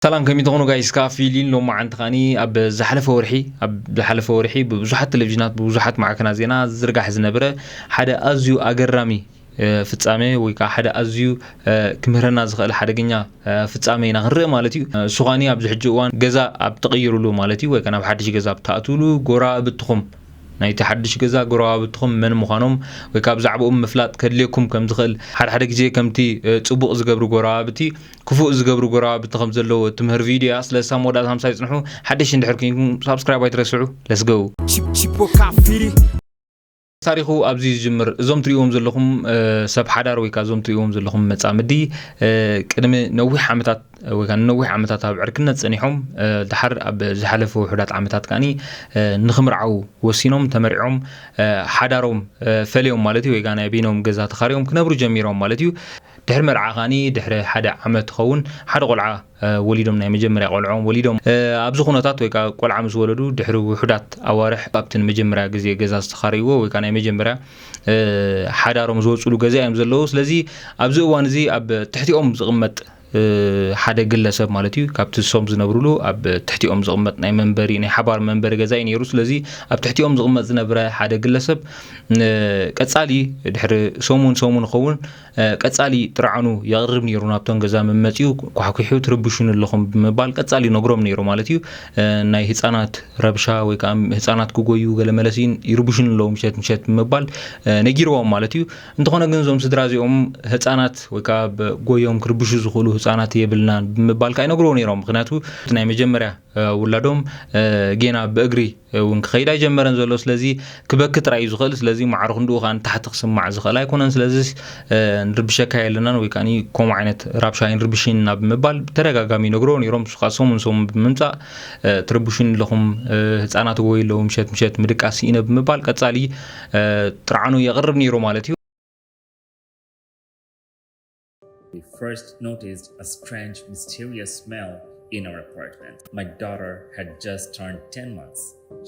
ሰላም፣ ከመይ ትኾኑ ጋይስ? ከኣ ፊሊን ሎማዓንቲ ከኣኒ ኣብ ዝሓለፈ ወርሒ፣ ኣብ ዝሓለፈ ወርሒ ብብዙሓት ቴሌቪዥናት፣ ብብዙሓት ማዕከናት ዜና ዝዝርጋሕ ዝነበረ ሓደ ኣዝዩ ኣገራሚ፣ እ፣ ፍጻሜ ወይ ከኣ ሓደ ኣዝዩ፣ እ፣ ክምህረና ዝኽእል ሓደገኛ፣ እ፣ ፍጻሜ ኢና ክንርኢ ማለት እዩ። እ፣ እሱ ከኣኒ ኣብዚ ሕጂ እዋን ገዛ ኣብ ትቕይሩሉ ማለት እዩ፣ ወይ ከኣ ናብ ሓድሽ ገዛ ኣብ ትኣትውሉ ጎረባብትኹም፣ ናይቲ ሓድሽ ገዛ ጎረባብትኹም መን ምዃኖም ወይ ከኣ ብዛዕባኦም ምፍላጥ ከድልየኩም ከም ዝኽእል፣ ሓደ ሓደ ግዜ ከምቲ፣ እ፣ ጽቡቕ ዝገብሩ ጎረባብቲ ክፉእ ዝገብሩ ጎረባብቲ ከም ዘለዉ እትምህር ቪድዮ እያ። ስለዚ ሳብ መወዳእታ ምሳይ ጽንሑ። ሓደሽ እንድሕር ኮይንኩም ሳብስክራይብ ኣይትረስዑ። Let's go። Chip- Chipoka Firi. ታሪኹ ኣብዚ ይጅምር። እዞም ትርእይዎም ዘለኹም፣ እ፣ ሰብ ሓዳር ወይ ከኣ እዞም ትርእይዎም ዘለኹም መጻምዲ፣ እ፣ ቅድሚ ነዊሕ ዓመታት ወይ ከኣ ንነዊሕ ዓመታት ኣብ ዕርክነት ጸኒሖም፣ እ፣ ድሓር ኣብ ዝሓለፈ ውሑዳት ዓመታት ከኣኒ፣ እ፣ ንኽምርዓዉ ወሲኖም፣ ተመሪዖም፣ እ፣ ሓዳሮም፣ እ፣ ፈልዮም ማለት እዩ፣ ወይ ከኣ ናይ በይኖም ገዛ ተኻርዮም ክነብሩ ጀሚሮም ማለት እዩ። ድሕሪ መርዓ ከኣኒ ድሕሪ ሓደ ዓመት ክኸውን ሓደ ቆልዓ፣ እ፣ ወሊዶም፣ ናይ መጀመርያ ቆልዖም ወሊዶም። እ፣ ኣብዚ ኩነታት ወይ ከኣ ቆልዓ ምስ ወለዱ ድሕሪ ውሑዳት ኣዋርሕ ኣብቲ ንመጀመርያ ግዜ ገዛ ዝተኻረይዎ ወይ ከኣ ናይ መጀመርያ፣ እ፣ ሓዳሮም ዝወጽሉ ገዛ እዮም ዘለዉ። ስለዚ ኣብዚ እዋን እዚ ኣብ ትሕቲኦም ዝቕመጥ፣ እ፣ ሓደ ግለሰብ ማለት እዩ፣ ካብቲ እሶም ዝነብሩሉ ኣብ ትሕቲኦም ዝቕመጥ ናይ መንበሪ፣ ናይ ሓባር መንበሪ ገዛ እዩ ነይሩ። ስለዚ ኣብ ትሕቲኦም ዝቕመጥ ዝነበረ ሓደ ግለሰብ፣ እ፣ ቀጻሊ ድሕሪ ሰሙን ሰሙን ክኸውን፣ እ፣ ቀጻሊ ጥርዓኑ የቕርብ ነይሩ ናብቶም ገዛ መመጺኡ፣ ኳሕኲሑ ትርብሹኒ ኣለኹም ብምባል ቀጻሊ ይነግሮም ነይሩ ማለት እዩ። እ፣ ናይ ህጻናት ረብሻ ወይ ከኣ ህጻናት ክጎዩ ገለ መለሲ ይርብሹኒ ኣለዉ ምሸት ምሸት ብምባል፣ እ፣ ነጊርዎም ማለት እዩ። እንተኾነ ግን እዞም ስድራ እዚኦም ህጻናት ወይ ከኣ ብ-፣ ጎዮም ክርብሹ ዝኽእሉ ህጻናት የብልናን ብምባል ከኣ ይነግርዎ ነይሮም። ምኽንያቱ እቲ ናይ መጀመርያ፣ እ፣ ውላዶም፣ እ፣ ጌና ብእግሪ እውን ክኸይድ ኣይጀመረን ዘሎ። ስለዚ ክበኪ ጥራይ እዩ ዝኽእል። ስለዚ ማዕረ ክንድኡ ከኣ ንታሕቲ ክስማዕ ዝኽእል ኣይኮነን። ስለዚ፣ እ፣ ንርብሸካ የለናን ወይ ከኣ ከምኡ ዓይነት ራብሻ ኣይንርብሽን ኢና ብምባል ብተደጋጋሚ ይነግርዎ ነይሮም። ንሱ ከኣ ሰሙን ሰሙን ብምምጻእ፣ እ፣ ትርብሹኒ ኣለኹም፣ እ፣ ህጻናት ይጎዩ ኣለዉ፣ ምሸት ምሸት ምድቃስ ስኢነ ብምባል ቀጻሊ፣ እ፣ ጥርዓኑ የቕርብ ነይሩ ማለት እዩ። We first noticed a strange, mysterious smell in our apartment. My daughter had just turned ten months.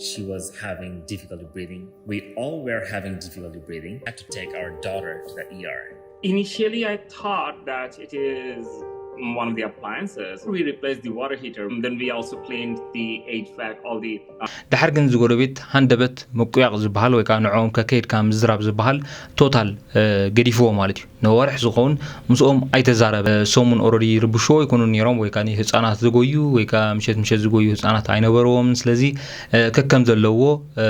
She was having difficulty breathing. We all were having difficulty breathing. Had to take our daughter to the E R. Initially, I thought that it is one of the appliances. We replaced the water heater. Then we also cleaned the H V A C, all the, uh, ድሓር ግን ዝጎረቤት ሃንደበት ምቁያቕ ዝበሃል ወይ ከኣ ንዕኦም ከከይድካ ምዝራብ ዝበሃል ቶታል፣ እ፣ ገዲፍዎ ማለት እዩ። ነዋርሕ ዝኸውን ምስኦም ኣይተዛረበ። ሰሙን ኦረዲ ይርብሽዎ ይኮኑ ነይሮም፣ ወይ ከኣ ህጻናት ዝጎዩ ወይ ከኣ ምሸት ምሸት ዝጎዩ ህጻናት ኣይነበርዎምን። ስለዚ፣ እ፣ ከከም ዘለዎ፣ እ፣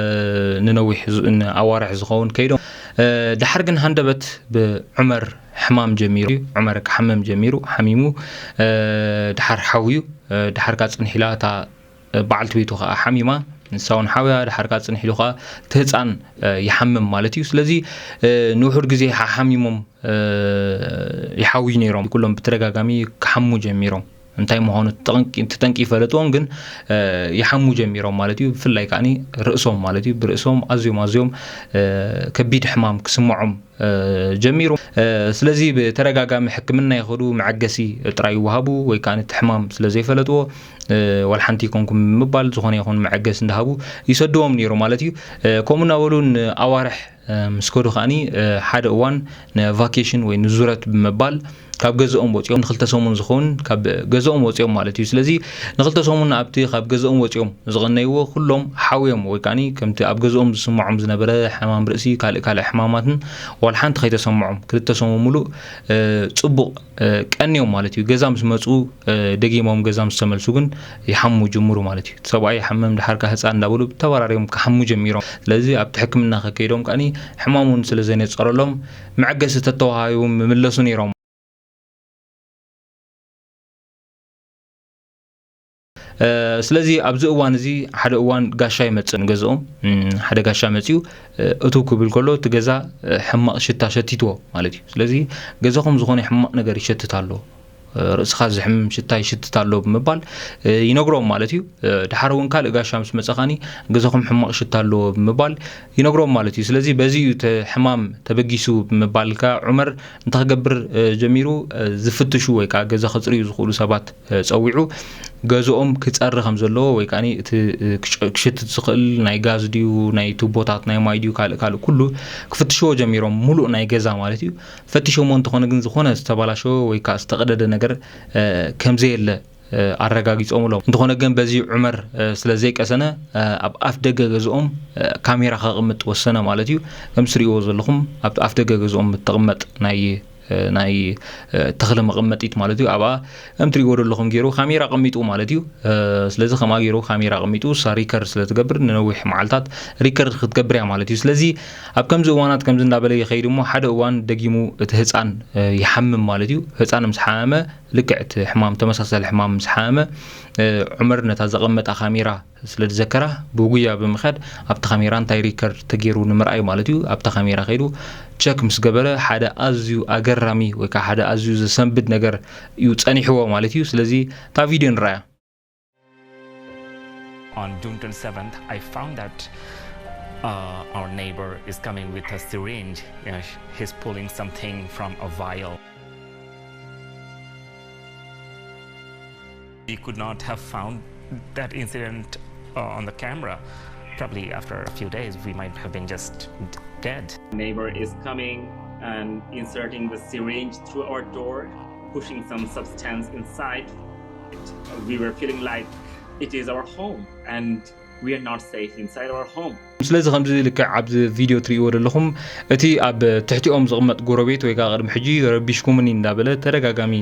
ንነዊሕ ዝ-፣ ንኣዋርሕ ዝኸውን ከይዶም። እ፣ ድሓር ግን ሃንደበት ብዑመር ሕማም ጀሚሩ፣ ዑመር ክሓምም ጀሚሩ፣ ሓሚሙ፣ እ፣ ድሓር ሓውዩ፣ እ፣ ድሓር ከኣ ጽንሕ ኢላ እታ በዓልቲ ቤቱ ከኣ ሓሚማ፣ ንሳ እውን ሓውያ፣ ድሓር ከኣ ጽንሕ ኢሉ ከኣ እቲ ህጻን፣ እ፣ ይሓምም ማለት እዩ። ስለዚ፣ እ፣ ንውሑድ ግዜ ሓሓሚሞም፣ እ፣ ይሓውዩ ነይሮም። ኩሎም ብተደጋጋሚ ክሓሙ ጀሚሮም። እንታይ ምዃኑ እቲ ጠንቂ፣ እቲ ጠንቂ ይፈለጥዎም፣ ግን፣ እ፣ ይሓሙ ጀሚሮም ማለት እዩ። ብፍላይ ከኣኒ ርእሶም ማለት እዩ። ብርእሶም ኣዝዮም፣ ኣዝዮም፣ እ፣ ከቢድ ሕማም ክስምዖም እ፣ ጀሚሩ። እ፣ ስለዚ ብተደጋጋሚ ሕክምና ይኸዱ፣ መዐገሲ ጥራይ ይወሃቡ፣ ወይ ከኣ እቲ ሕማም ስለ ዘይፈለጥዎ፣ እ፣ ዋላ ሓንቲ ይኮንኩም ብምባል ዝኾነ ይኹን መዐገሲ እንዳሃቡ ይሰድዎም ነይሩ ማለት እዩ። እ፣ ከምኡ እናበሉ ንኣዋርሕ፣ እ፣ ምስ ከዱ ከኣኒ፣ እ፣ ሓደ እዋን ንቫኬሽን ወይ ንዙረት ብምባል ካብ ገዝኦም ወጺኦም ንኽልተ ሰሙን ዝኸውን ካብ ገዝኦም ወጺኦም ማለት እዩ። ስለዚ ንኽልተ ሰሙን ኣብቲ ካብ ገዝኦም ወጺኦም ዝቐነይዎ ኩሎም ሓውዮም ወይ ከኣኒ ከምቲ ኣብ ገዝኦም ዝስምዖም ዝነበረ ሕማም ርእሲ፣ ካልእ ካልእ ሕማማትን ዋላ ሓንቲ ከይተሰምዖም ክልተ ሰሙን ሙሉእ፣ እ፣ ጽቡቕ፣ እ፣ ቀንዮም ማለት እዩ። ገዛ ምስ መጹ፣ እ፣ ደጊሞም ገዛ ምስ ተመልሱ ግን ይሓሙ ጅምሩ ማለት እዩ። እቲ ሰብኣይ ይሓምም፣ ድሓር ከኣ ህጻን እንዳበሉ ተበራርዮም ክሓሙ ጀሚሮም። ስለዚ ኣብቲ ሕክምና ከከይዶም ከኣኒ ሕማም እውን ስለ ዘይነጸረሎም መዐገሲ ተተዋሂቦም ምምለሱ ነይሮም። እ፣ ስለዚ ኣብዚ እዋን እዚ ሓደ እዋን ጋሻ ይመጽእ ንገዝኦም። እም፣ ሓደ ጋሻ መጺኡ፣ እ፣ እትው ክብል ከሎ እቲ ገዛ፣ እ፣ ሕማቕ ሽታ ሸቲትዎ ማለት እዩ። ስለዚ ገዛኹም ዝኾነ ሕማቕ ነገር ይሸትት ኣሎ፣ እ፣ ርእስኻ ዝሕምም ሽታ ይሽትት ኣሎ ብምባል፣ እ፣ ይነግሮም ማለት እዩ። እ፣ ድሓር እውን ካልእ ጋሻ ምስ መጸኻኒ ገዛኹም ሕማቕ ሽታ ኣለዎ ብምባል ይነግሮም ማለት እዩ። ስለዚ በዚ እዩ እቲ ሕማም ተበጊሱ ብምባል ከኣ ዑመር እንታይ ክገብር፣ እ፣ ጀሚሩ፣ እ፣ ዝፍትሹ ወይ ከኣ ገዛ ከጽርዩ ዝኽእሉ ሰባት፣ እ፣ ጸዊዑ ገዝኦም ክጸሪ ከም ዘለዎ ወይ ከኣ እቲ፣ እ፣ ክሽ-፣ ክሽትት ዝኽእል ናይ ጋዝ ድዩ፣ ናይ ቱቦታት ናይ ማይ ድዩ፣ ካልእ ካልእ ኩሉ ክፍትሽዎ ጀሚሮም፣ ሙሉእ ናይ ገዛ ማለት እዩ። ፈቲሾምዎ እንተኾነ ግን ዝኾነ ዝተባላሸወ ወይ ከኣ ዝተቐደደ ነገር፣ እ፣ ከም ዘየለ፣ ኣረጋጊጾምሎም። እንተኾነ ግን በዚ ዑመር ስለ ዘይቀሰነ ኣብ ኣፍ ደገ ገዝኦም ካሜራ ከቕምጥ ወሰነ ማለት እዩ። ከም ትሪእዎ ዘለኹም ኣብቲ ኣፍ ደገ ገዝኦም እትቕመጥ ናይ ናይ ተኽሊ መቐመጢት ማለት እዩ። ኣብኣ ከም ትሪእዎ ዘለኹም ገይሩ ካሜራ ኣቐሚጡ ማለት እዩ። ስለዚ ከምኣ ገይሩ ካሜራ ኣቐሚጡ እሳ ሪከርድ ስለ ትገብር ንነዊሕ መዓልታት ሪከርድ ክትገብር እያ ማለት እዩ። ስለዚ ኣብ ከምዚ እዋናት ከምዚ እንዳበለ ይኸይድ እሞ ሓደ እዋን ደጊሙ እቲ ህፃን ይሓምም ማለት እዩ። ህፃን ምስ ሓመመ ልክዕ እቲ ሕማም ተመሳሳሊ ሕማም ምስ ሓመመ ዑመር ነታ ዘቐመጣ ካሜራ ስለ ዝዘከራ ብጉያ ብምኻድ ኣብቲ ካሜራ እንታይ ሪከርድ ተገይሩ ንምርኣይ ማለት እዩ ኣብታ ካሜራ ከይዱ ቸክ ምስ ገበረ ሓደ ኣዝዩ ኣገራሚ ወይ ከዓ ሓደ ኣዝዩ ዘሰንብድ ነገር እዩ ጸኒሕዎ ማለት እዩ። ስለዚ እታ ቪድዮ ንረኣያ። On June twenty-seventh, I found that uh, our neighbor is coming with a syringe. You know, he's pulling something from a vial. We could not have found that incident uh, on the camera. Probably after a few days, we might have been just d- dead. Neighbor is coming and inserting the syringe through our door, pushing some substance inside. It, we were feeling like it is our home and we are not safe inside our home. ስለዚ ከምዚ ልክዕ ኣብዚ ቪድዮ ትርእይዎ ዘለኹም እቲ ኣብ ትሕቲኦም ዝቕመጥ ጎረቤት ወይ ከዓ ቅድሚ ሕጂ ረቢሽኩምኒ እንዳበለ ተደጋጋሚ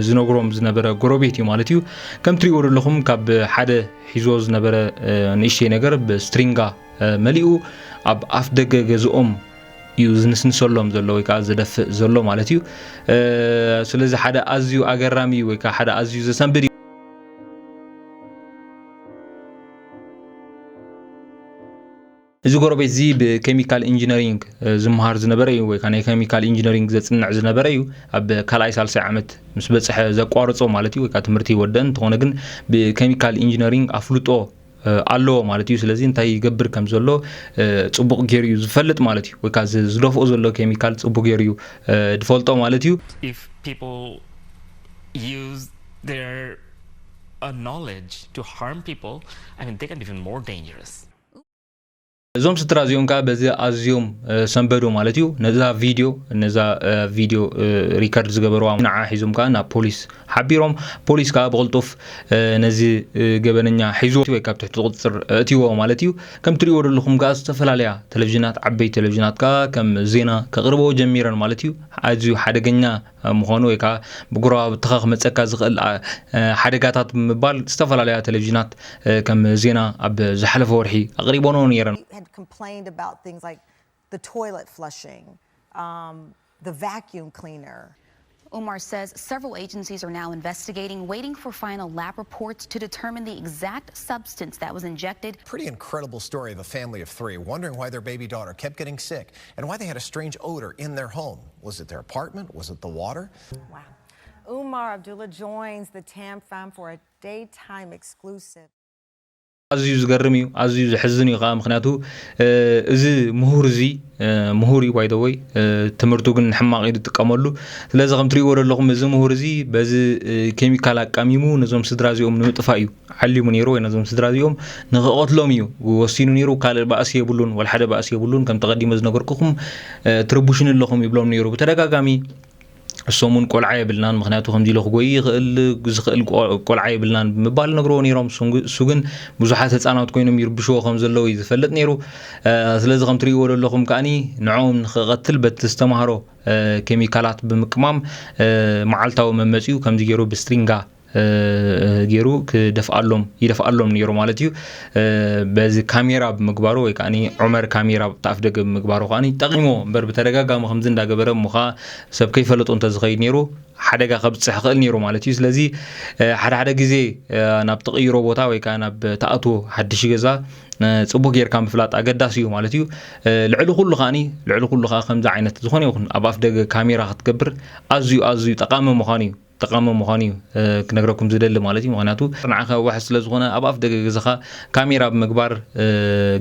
ዝነግሮም ዝነበረ ጎረቤት እዩ ማለት እዩ። ከም ትርእይዎ ዘለኹም ካብ ሓደ ሒዞ ዝነበረ ንእሽተይ ነገር ብስትሪንጋ መሊኡ ኣብ ኣፍ ደገ ገዝኦም እዩ ዝንስንሰሎም ዘሎ ወይ ከዓ ዝደፍእ ዘሎ ማለት እዩ። ስለዚ ሓደ ኣዝዩ ኣገራሚ ወይ ከዓ ሓደ ኣዝዩ ዘሰንብድ እዩ። እዚ ጎረቤት እዚ ብኬሚካል ኢንጂነሪንግ ዝመሃር ዝነበረ እዩ ወይ ከዓ ናይ ኬሚካል ኢንጂነሪንግ ዘፅንዕ ዝነበረ እዩ። ኣብ ካልኣይ ሳልሳይ ዓመት ምስ በፅሐ ዘቋርፆ ማለት እዩ ወይ ከዓ ትምህርቲ ይወደን እንተኾነ ግን ብኬሚካል ኢንጂነሪንግ ኣፍልጦ ኣለዎ ማለት እዩ። ስለዚ እንታይ ይገብር ከም ዘሎ ፅቡቕ ገይሩ እዩ ዝፈልጥ ማለት እዩ። ወይ ከዓ ዝደፍኦ ዘሎ ኬሚካል ፅቡቕ ገይሩ እዩ ዝፈልጦ ማለት እዩ። If people use their uh, knowledge to harm people, I mean, they can be even more dangerous. እዞም ስድራ እዚኦም ከዓ በዚ ኣዝዮም ሰንበዱ ማለት እዩ። ነዛ ቪድዮ ነዛ ቪድዮ ሪከርድ ዝገበርዋ ንዓ ሒዞም ከዓ ናብ ፖሊስ ሓቢሮም ፖሊስ ከዓ ብቕልጡፍ ነዚ ገበነኛ ሒዝዎ ወይ ካብ ትሕቲ ቁፅፅር እእትይዎ ማለት እዩ። ከም ትሪእዎ ዘለኹም ከዓ ዝተፈላለያ ቴሌቪዥናት ዓበይቲ ቴሌቪዥናት ከዓ ከም ዜና ከቕርበዎ ጀሚረን ማለት እዩ። ኣዝዩ ሓደገኛ ምዃኑ ወይ ከዓ ብጉረባብትኻ ክመፀካ ዝኽእል ሓደጋታት ብምባል ዝተፈላለያ ቴሌቪዥናት ከም ዜና ኣብ ዝሓለፈ ወርሒ ኣቕሪቦንኦ ነይረን። Had complained about things like the toilet flushing, um, the vacuum cleaner. Umar says several agencies are now investigating, waiting for final lab reports to determine the exact substance that was injected. Pretty incredible story of a family of three wondering why their baby daughter kept getting sick and why they had a strange odor in their home. Was it their apartment? Was it the water? Wow. Umar Abdullah joins the TAM fam for a daytime exclusive. ኣዝዩ ዝገርም እዩ፣ ኣዝዩ ዘሕዝን እዩ ከዓ። ምክንያቱ እዚ ምሁር እዚ ምሁር እዩ፣ ባይደወይ ትምህርቱ ግን ንሕማቕ እዩ ዝጥቀመሉ። ስለዚ ከም ትሪእዎ ዘለኹም እዚ ምሁር እዚ በዚ ኬሚካል ኣቃሚሙ ነዞም ስድራ እዚኦም ንምጥፋእ እዩ ዓሊሙ ነይሩ፣ ወይ ነዞም ስድራ እዚኦም ንክቐትሎም እዩ ወሲኑ ነይሩ። ካልእ ባእሲ የብሉን፣ ወላ ሓደ ባእሲ የብሉን። ከም ተቐዲመ ዝነገርኩኹም ትርቡሽኒ ኣለኹም ይብሎም ነይሩ ብተደጋጋሚ። እሶም እውን ቆልዓ የብልናን፣ ምክንያቱ ከምዚ ኢሉ ክጎይ ይኽእል ዝኽእል ቆልዓ የብልናን ብምባል ነግርዎ ነይሮም። እሱ ግን ብዙሓት ህፃናት ኮይኖም ይርብሽዎ ከም ዘለዉ እዩ ዝፈልጥ ነይሩ። ስለዚ ከም ትርእይዎ ዘለኹም ከዓኒ ንዕኦም ንክቐትል በቲ ዝተማሃሮ ኬሚካላት ብምቅማም መዓልታዊ መመፂኡ ከምዚ ገይሩ ብስትሪንጋ ገይሩ ክደፍኣሎም ይደፍኣሎም ነይሩ ማለት እዩ። በዚ ካሜራ ብምግባሩ ወይ ከዓ ዑመር ካሜራ ኣብቲ ኣፍ ደገ ብምግባሩ ከዓ ጠቂሞ እምበር ብተደጋጋሚ ከምዚ እንዳገበረ እሞ ከዓ ሰብ ከይፈለጦ እንተዝኸይድ ነይሩ ሓደጋ ከብፅሕ ይኽእል ነይሩ ማለት እዩ። ስለዚ ሓደ ሓደ ግዜ ናብ ትቕይሮ ቦታ ወይ ከዓ ናብ ትኣትዎ ሓድሽ ገዛ ፅቡቅ ጌርካ ምፍላጥ ኣገዳሲ እዩ ማለት እዩ። ልዕሊ ኩሉ ከዓኒ ልዕሊ ኩሉ ከዓ ከምዚ ዓይነት ዝኾነ ይኹን ኣብ ኣፍ ደገ ካሜራ ክትገብር ኣዝዩ ኣዝዩ ጠቃሚ ምዃኑ እዩ። ጠቓሚ ምዃኑ እዩ ክነግረኩም ዝደሊ ማለት እዩ። ምክንያቱ ንዓኻ ዋሕስ ስለ ዝኾነ ኣብ ኣፍ ደገ ገዛኻ ካሜራ ብምግባር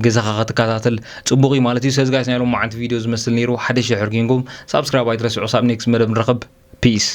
ገዛኻ ክትከታተል ጽቡቕ እዩ ማለት እዩ። ስለዚ ጋይስ ናይ ሎማዓንቲ ቪድዮ ዝመስል ነይሩ። ሓደ ሺሕ ሕርጊንኩም ሳብስክራይብ ኣይትረስዑ። ሳብ ኔክስት መደብ ንረኸብ። ፒስ።